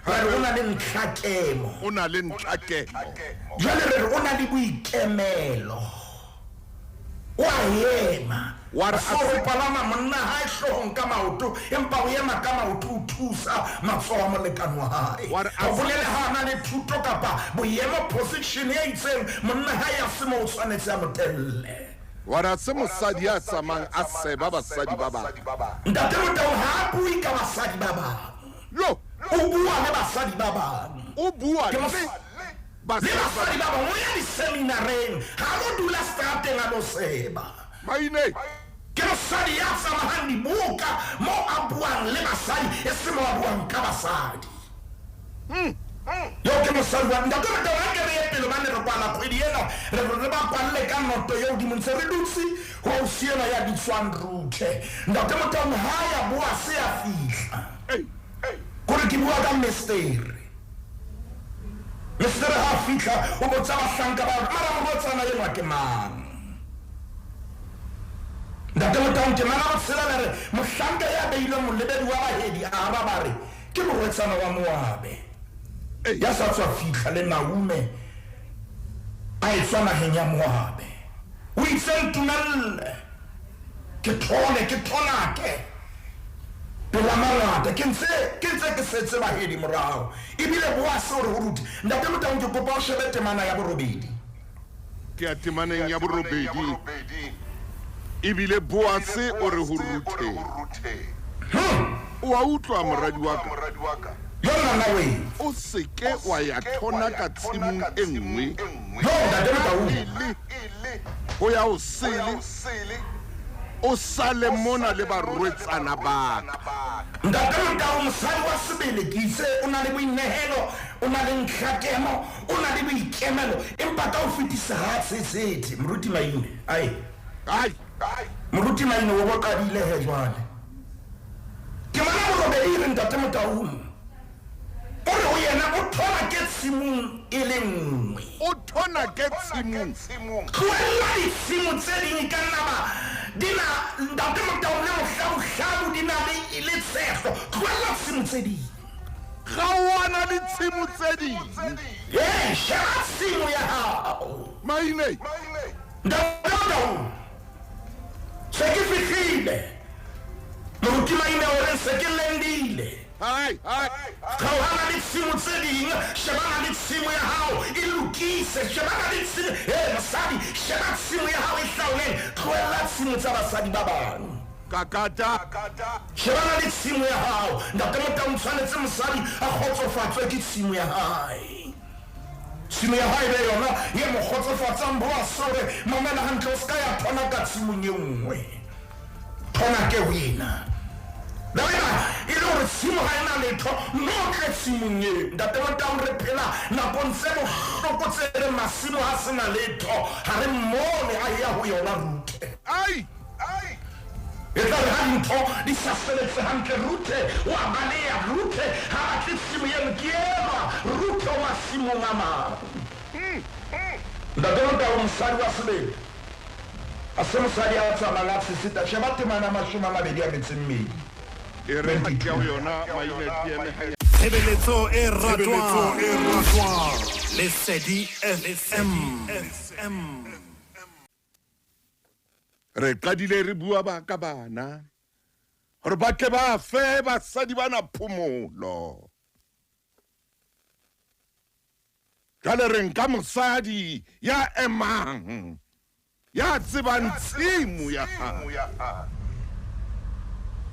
Re re o na le ntlhakemo. O na le ntlhakemo. Jwale re re o na le boikemelo. O a ema. Wa re So ho palama monna hae hloohong ka maoto, empa o ema ka maoto o thusa matsoho a molekane wa hae. Wa re a O bolele ha a na le thuto kapa boemo, position e itseng, monna hae a se mo o tshwanetse a mo telle. Wa re a se mosadi ya tsamayang a seba basadi ba bang. Ntate Motau ha a bue ka basadi ba bang. Yo! O bua le basadi ba bang. O bua Ke le le basadi ba basadi ba bang. O ya diseminareng, ha lo dula strateng a lo seba. Maine. Ke mosadi ya tsamayang dibuka moo a buang le basadi, e se moo a buang ka basadi. Yo ke mosadi wa ntate Motau, ha ke re ye pele hobane re kwala kgwedi ena, re re re ba kwalle ka noto eo hodimo, ntse re dutse ho ausi ena ya bitswang Ruthe. Ntate Motau ha ya boa se ya fihla. Kore ke bua ka mystery. Mystery ha fihla o botsa bahlanka ba hore mara morwetsana enwa ke mang. Ntate Motaung, ke mana botshela le re mohlanka ya beilweng molebedi wa bahedi a araba re ke morwetsana wa Moabe ya sa tswa fihla le Naume a etswa naheng ya Moabe. O itse ntumelle ke thole ke thonake pela mangata, ke ntse ke ntse ke setse bahedi morao. Ebile Boase o re ho Ruthe, Ntate Motaung, ke kopa o shebe temana ya borobedi. Ke ya temaneng ya borobedi. Ebile Boase o re ho Ruthe, O a utlwa moradi wa ka? Yo nna we. O se ke wa ya thonaka tshimong e nngwe. Yo ntate Motaung. Ele ho ya o sele, o sale mona le barwetsana ba ka. Ntate Motaung, mosadi wa sebele ke itse o na le boinehelo, o na le ntlhakemo, o na le boikemelo, empa ka ho fetisa ha tshetshete. Moruti Maine, ai. Ai. Moruti Maine o bo qadile he jwale. Ke mana borobedi re ntate Motaung. O re ho yena o thona ke tshimong e le nngwe. O thona ke tshimong. Tlohella ditshimo tse ding ka nna ba di na ntate Motaung le mohlabuhlabu di na le le tshehlo. Tlohella tshimo tse ding. Kgaohana le tshimo tse ding. Ee, sheba tshimo ya hao. Maine. Ntate Motaung, se ke fihlile. Moruti Maine o re se ke lendile. Hai, hai. Kgaohana le tshimo tse ding, shebana le tshimo ya hao, e lokise, shebana le tshimo, eh, mosadi, sheba tshimo ya hao e hlaoleng, tlohella tshimo tsa basadi ba bang. Kakata. Shebana le tshimo ya hao. Ntate Motaung, tshwanetse mosadi a kgotsofatswe ke tshimo ya hae. Tshimo ya hae be yona ye mo kgotsofatsang. Boase o re mamela hantle, o ska ya thona ka tshimong e nngwe. Thona ke wena. Le wena e le hore tshimo ha ena letho, mme o tle tshimong eo. Ntate Motaung, re phela nakong tse bohloko tse reng masimo ha sena letho, ha re mmone a ya ho yona Ruthe. Ai. E tla re ha dintho di sa sebetse hantle, Ruthe o a baleha. Ruthe ha batle tshimo eno, ke enwa Ruthe o masimong a mang. Ntate Motaung, mosadi wa sebele a se mosadi a tsamayang a tsheseta. Sheba temana 22. E re ha ke ya ho yona, Maine ke eme ha Tshebeletso e ratwang. Lesedi FM. Re qadile re bua ba ka bana hore ba tle ba fe basadi bana phomolo. Jwale re nka mosadi ya emang, ya tsebang tshimo ya hae.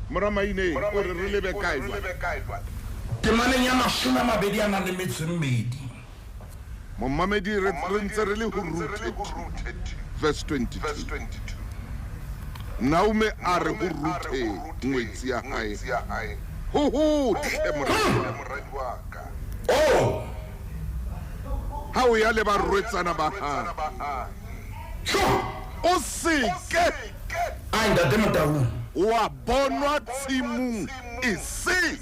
Mora Maine, o re re lebe kae jwale? Temaneng ya 22. Momamedi re ntse re le ho Ruthe 2 verse 22. Naume a re ho Ruthe ngwetsi ya hae, Ho hotle moradi wa ka. Oh! Ha o ya le barwetsana ba hae. O se ke. Ai ntate Motaung. Wa bonwa tshimong e se.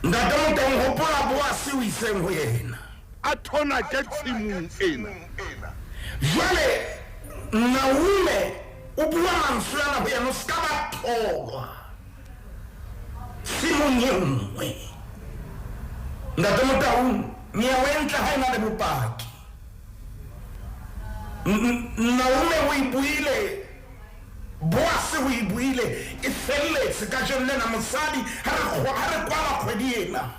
Ntate Motaung hopola Boase o iseng ho yena. A thonake tshimong ena. Jwale Naume o bua mantswe ana ho yena, o se ka ba tholwa tshimong e nngwe. Ntate Motaung, nyewe e ntle ha e na le bopaki. Naume o e buile, Boase o e buile, e felletse kajeno lena. Mosadi, ha re kwala kgwedi ena,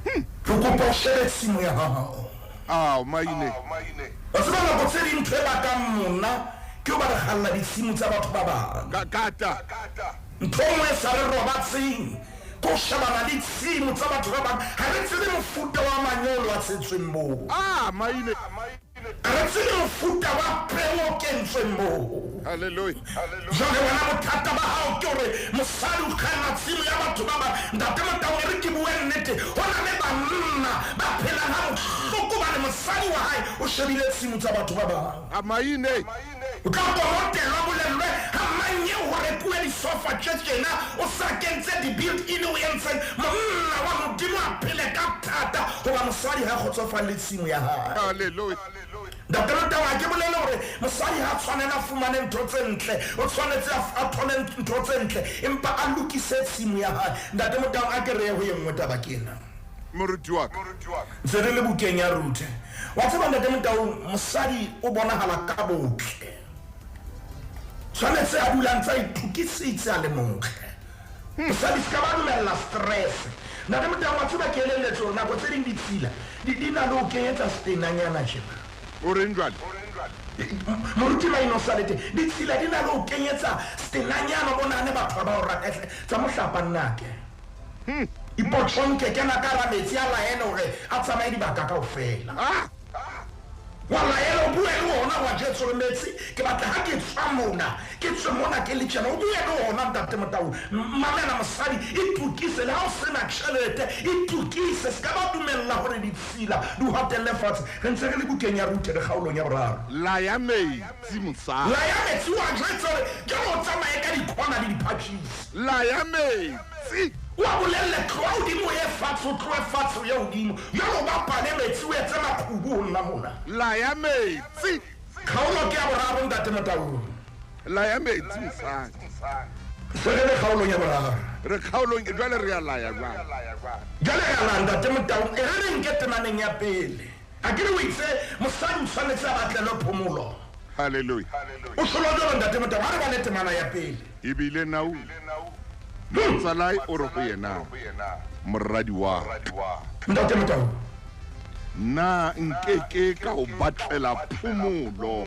re kopa o shebe tshimo ya hao. Ao, maine. Wa tseba nako tse ding ntho e bakang mona ke hoba re kgalla ditshimo tsa batho ba bang. Kata. Ntho e nngwe e sa re robatseng ke ho shebana le tshimo tsa batho ba bang. Ha re tsebe mofuta wa manyolo a tshetsweng moo. Ah, maine. Ha re tsebe mofuta wa peo o kentsweng moo. Hallelujah. Jwale wena bothata ba hao ke hore mosadi o kganna tshimo ya batho ba bang. Ntate Motau, e re ke bue nnete, ho na le banna ba phelang ha bohloko hobane mosadi wa hae o shebile tshimo tsa batho ba bang. A maine. O tla korotelwa bolellwe ha mang eo ho rekuwe disofa tje tjena o sa kentse di-built-in o entseng monna wa Modimo a phele ka thata hoba mosadi ha kgotsofalle tshimo ya hae. Hallelujah. Ntate Motau, ha ke bolele hore mosadi ha tshwanela a fumane ntho tse ntle, o tshwanetse a thole ntho tse ntle empa a lokise tshimo ya hae. Ntate Motau, a ke re ye ho e nngwe taba ke ena. Moruti wa ka. Ntse re le bukeng ya Ruthe. Wa tseba Ntate Motau, mosadi o bonahala ka botle. Tshwanetse a dula ntse a itokisitse a le motle. Mosadi se ka ba dumella stress. Ntate Motau, wa tseba ke elelletswe hore nako tse ding ditshila di na le ho kenyetsa stenanyana tjena. O reng jwale? Moruti Maine o salete. Ditshila di na le ho kenyetsa stenanyana, o nahane batho ba ba o rata. Tsa mohlapa nnake. Ipotjhonke kena ka hara metsi a laele hore a tsamaye dibaka kaofela. Wa laela o bue le ona wa jwetse hore metsi ke batla ha ke tswa mona ke tswe mona ke le tjena, o bue le ona Ntate Motau. Mamela mosadi, itokise le ha o sena tjhelete, itokise, se ka ba dumella hore ditshila di o hatelle fatshe. Re ntse re le bukeng ya Ruthe re kgaolong ya boraro. Laya metsi mosadi. Laya metsi wa jwetse hore jwale o tsamaye ka dikhona le diphatjhisi. Laya metsi. O a bolelle, tloha hodimo o ye fatshe, o tlohe fatshe o ye hodimo. Jwale o bapale metsi, o etse maqhubu ho nna mona. Laya metsi. Kgaolo ke ya boraro Ntate Motaung. Laya metsi mosadi. Se re le kgaolong ya boraro. Re kgaolong jwale re a laya jwale. Jwale re a laya Ntate Motaung. E re re nke temaneng ya pele. A ke re o itse mosadi o tshwanetse a batlelwe phomolo. Hallelujah. O hlolwa jwalo Ntate Motaung. Ha re bale temana ya pele. Ebile Naomi motsalae o re ho yena, moradi wa ka. Ntate Motau. Na nkeke ka o batlela phomolo?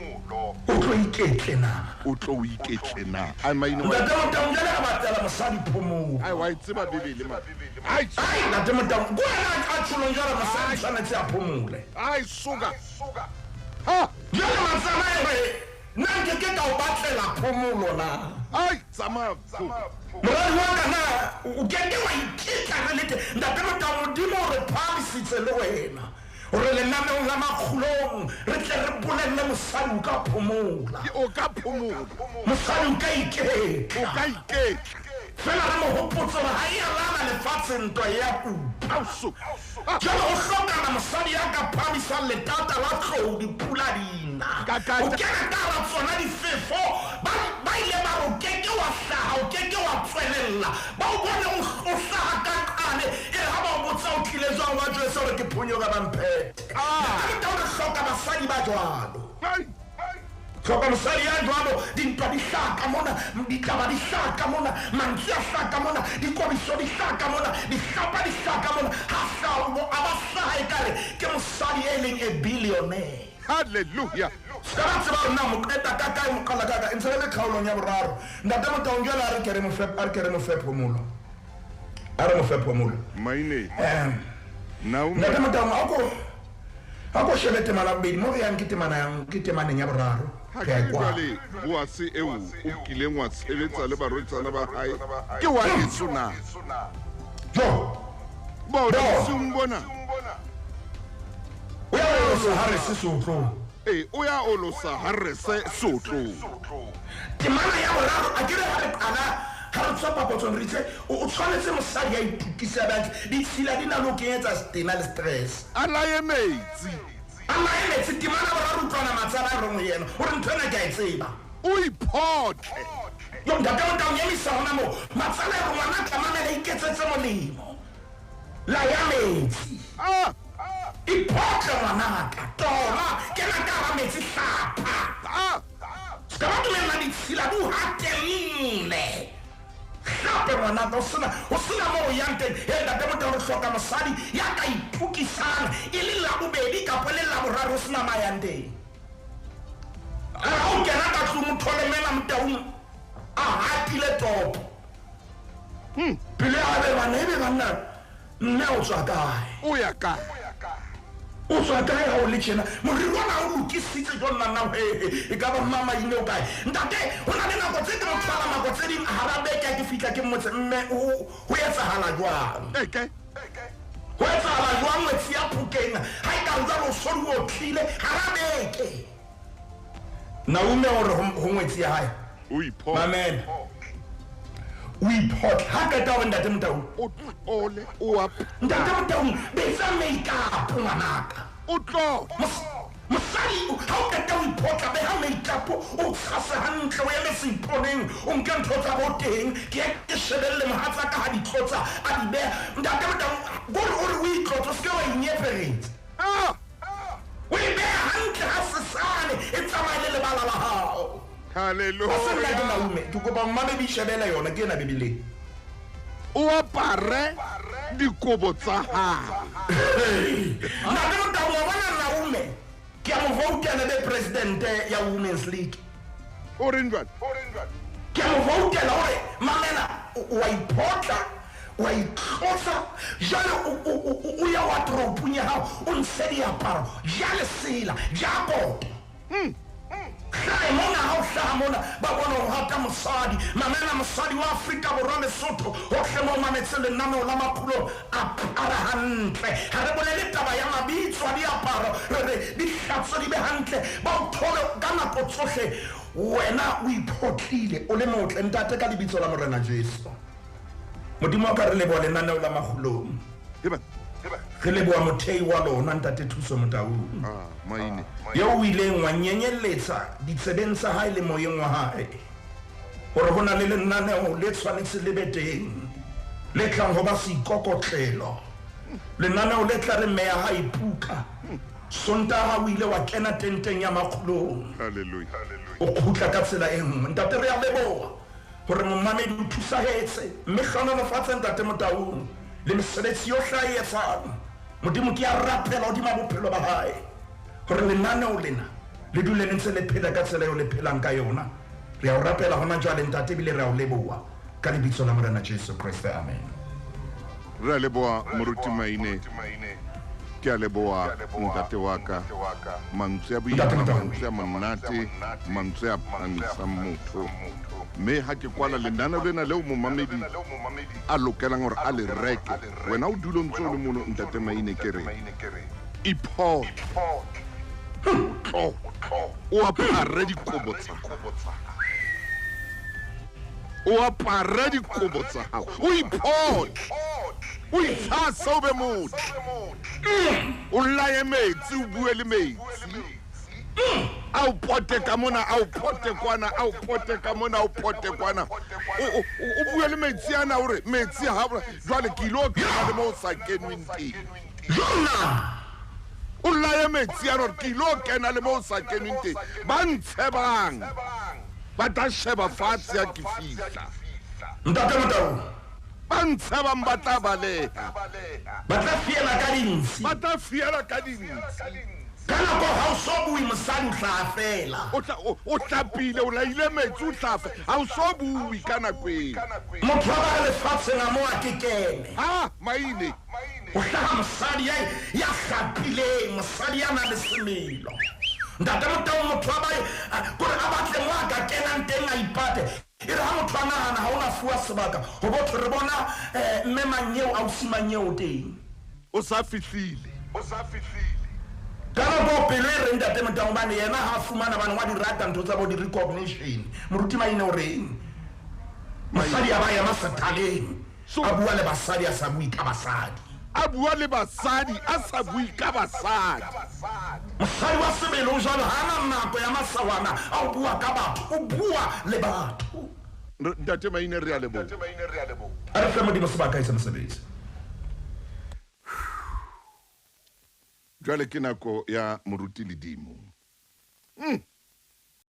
O tlo iketle na? O tlo o iketle na? Ai maine wa. Ntate Motau, jwale re batlela mosadi phomolo. Ai wa e tseba Bibele ma. Ai. Ai Ntate Motau, ke wena a tjholong jwale mosadi tshwanetse a phomole. Ai suka. Ha. Jwale matsalae re na nkeke ka o batlela phomolo na? Ai tsamaya. Moradi wa ka na o keke wa iketla re le teng? Ntate Motau, Modimo o re phahamisitse le wena hore lenaneong la makgulong re tle re bolelle mosadi o ka phomola. O ka phomola. Mosadi o ka iketla. O ka iketla. Fela re mo hopotse hore ha e a lala lefatshe ntwa e a kupa. Jwale ho hlokana mosadi ya ka phahamisang letata la tlou dipula di na. O kena ka hara tsona difefo, ba ile ba re o keke wa hlaha, o keke wa tswelella. Ba o bone o hlaha ka qale, e re ha ba o botsa o tlile jwang, wa jwetse hore ke phonyoka ba mphethe. Ntate re hloka basadi ba jwalo. Hloka mosadi ya jwalo, dintwa di hlaha ka mona, ditaba di hlaha ka mona, mantswe a hlaha ka mona, dikobiso di hlaha ka mona, dihlapa di hlaha ka mona. Ha hlaha a ba hlaha ekare ke mosadi e leng a billionaire. Hallelujah. Se ka ba tseba hore na mo qeta ka kae, mo qala ka kae. Ntse re le kgaolong ya boraro. Ntate Motaung jwale a re ke re mo fe, a re ke re mo fe phomolo. A re mo fe phomolo. Maine. Naomi. Ntate Motaung, a ko A ko shebe temana bobedi mo re yang ke temana yang ke temaneng ya boraro. Ha ke jwale Boase eo o kileng wa tshebetsa le barwetsana ba hae ke wa heso na? Jo. Bona bosiung bona. O ya olosa harese seotlong. Ee, o ya olosa harese seotlong. Temana ya boraro a ke re ha re qala ha re tswa papatsong re itse o tshwanetse mosadi a itokise a be hantle. Ditshila di na le ho kenyetsa setena le stress. A laye metsi. A laye metsi. Temana ya boraro utlwana matsala a reng ho yena o re ntho ena ke a e tseba. O iphotle. Yo ntate o tla o nyemisa hona moo. Matsala a re ngwana ka mamela iketsetse molemo. Laya metsi. Ah! Iphotle ngwanaka. Tola kena ka hara metsi hlapa. Ah! Se ka ba dumella ditshila di o hatelle. Hlape ngwanaka o sena o sena moo o yang teng. He ntate Motau re hloka mosadi ya ka itokisang e le Labobedi kapa e le Laboraro o sena ma yang teng. A re ha o kena ka tlung o thole mela Motaung a hatile topo. Pelo ya hae banna ebe banna mme o tswa kae? O ya kae? O tswa kae ha o le tjena? Moriri ona o lokisitse jo nna nna he e ka ba mama ine o kae? Ntate ho na le nako tse ke mo thola nako tse ding hara beke ha ke fihla ke mmotse mme ho etsahala jwang? Eke. Ho etsahala jwang ngwetsi ya Phokeng ha e ka jwale o so di otlile hara beke? Naume o re ho ngwetsi ya hae. O iphotle. Mamela. O iphotle. Ha qeta hore ntate Motaung. O tlole o apare. Ntate Motaung betsa make-up ngwanaka. O tlole. Mosadi ha o qeta ho iphotla beha make-up o tshase hantle o eme seiponeng o nke ntho tsa bo teng ke ye ke shebelle mohatsaka ha di tlotsa a di beha. Ntate Motaung kore o re o itlotse o se ke wa inyeferetsa. Ah! O e beha hantle ha sesane e tsamaye le lebala la hao. Hallelujah. Wa se nna ke Naume, ke kopa mmamedi shebela yona ke ena Bibeleng. O apare dikobo tsa hao. Ntate Motau wa bona Naume ke a mo voutela be president ya Women's League. O reng jwale? Ke a mo voutela hore mamela wa iphotla wa itlotsa jwale o ya wardrobe ya hao o ntshe diaparo ja lesela ja koto. Hlahe mona ha o hlaha mona ba bona o rata mosadi. Mamela mosadi wa Afrika Borwa Lesotho hohle mo mametse lenaneo la Makgulong apara hantle. Ha re bolele taba ya mabitso a diaparo re re di hlatswe di be hantle ba o thole ka nako tsohle wena o iphotlile o le motle ntate ka lebitso la Morena Jesu. Modimo wa ka re leboha lenaneo la Makgulong. Re leboha mothei wa lona ntate Thuso Motaung. Ah, maine. Eo o ileng wa nyenyelletsa ditsebeng tsa hae le moyeng wa hae hore ho na le lenaneo le tshwanetse le be teng le tlang ho ba seikokotlelo. Lenaneo le tla re mme ya hae puka. Sontaha o ile wa kena tenteng ya Makgulong. Hallelujah. O kgutla ka tsela e nngwe. Ntate re a leboha hore momamedi o thusahetse mme hlohonolofatse ntate Motaung le mesebetsi yohle a e etsang. Modimo ke a rapela hodima bophelo ba hae hore lenaneo lena le dule le ntse le phela ka tsela eo le phelang ka yona. Re a o rapela hona jwale ntate ebile re a o leboha ka lebitso la Morena Jesu Kreste, amen. Re a leboha moruti Maine. Ke a leboha ntate wa ka. Mantswe a boima, mantswe a monate, mantswe a phahamisang motho. Mme ha ke kwala lenaneo lena leo momamedi a lokelang hore a le reke, wena o dule o ntse o le mono ntate Maine ke re iphotle. Tlo o apare dikobo tsa o apare dikobo tsa hao o iphotle o itshase o be motle o laye metsi o bue le metsi a o pote ka mona a o pote kwana a o pote ka mona a o pote kwana o bue le metsi ana o re metsi ha jwale ke ile o kena le mo o sa kenweng teng. O laye metsi ana hore ke ile o kena le mo o sa kenweng teng. Ba ntshebang ba tla sheba fatshe ha ke fihla. Ntate Motau. Ba ntshebang ba tla baleha. Ba tla fiela ka dintshi. Ba tla fiela ka dintshi. Ka nako ha o so bue mosadi o tla fela. O hlapile o laile metsi o tla fe. Ha o so bue ka nako eo. Motho wa ba lefatsheng a mo a ke kene. Ha maine. Ho hlaha mosadi ya ya hlapileng, mosadi ya nang le semelo. Ntate Motau motho a ba kore a batle mo a ka kenang teng a ipate. E re ha motho a nahana ha o na fuwa sebaka ho botho re bona eh, mme manyeo ausi manyeo teng. O sa fihlile. O sa fihlile. Ka nako pelo e reng ntate Motau hobane yena ha a fumana bane wa di rata ntho tsa bo di-recognition. Moruti Maine o reng? Mosadi a ba ema sethaleng. A bua le basadi a sa bue ka basadi. A bua le basadi a sa bue ka basadi. Mosadi wa sebele o jwalo, ha a na nako ya masawana a ho bua ka batho, o bua le batho. Ntate Maine re a leboha. A re fe Modimo sebaka e se mosebetsi. Jwale ke nako ya Moruti Ledimo.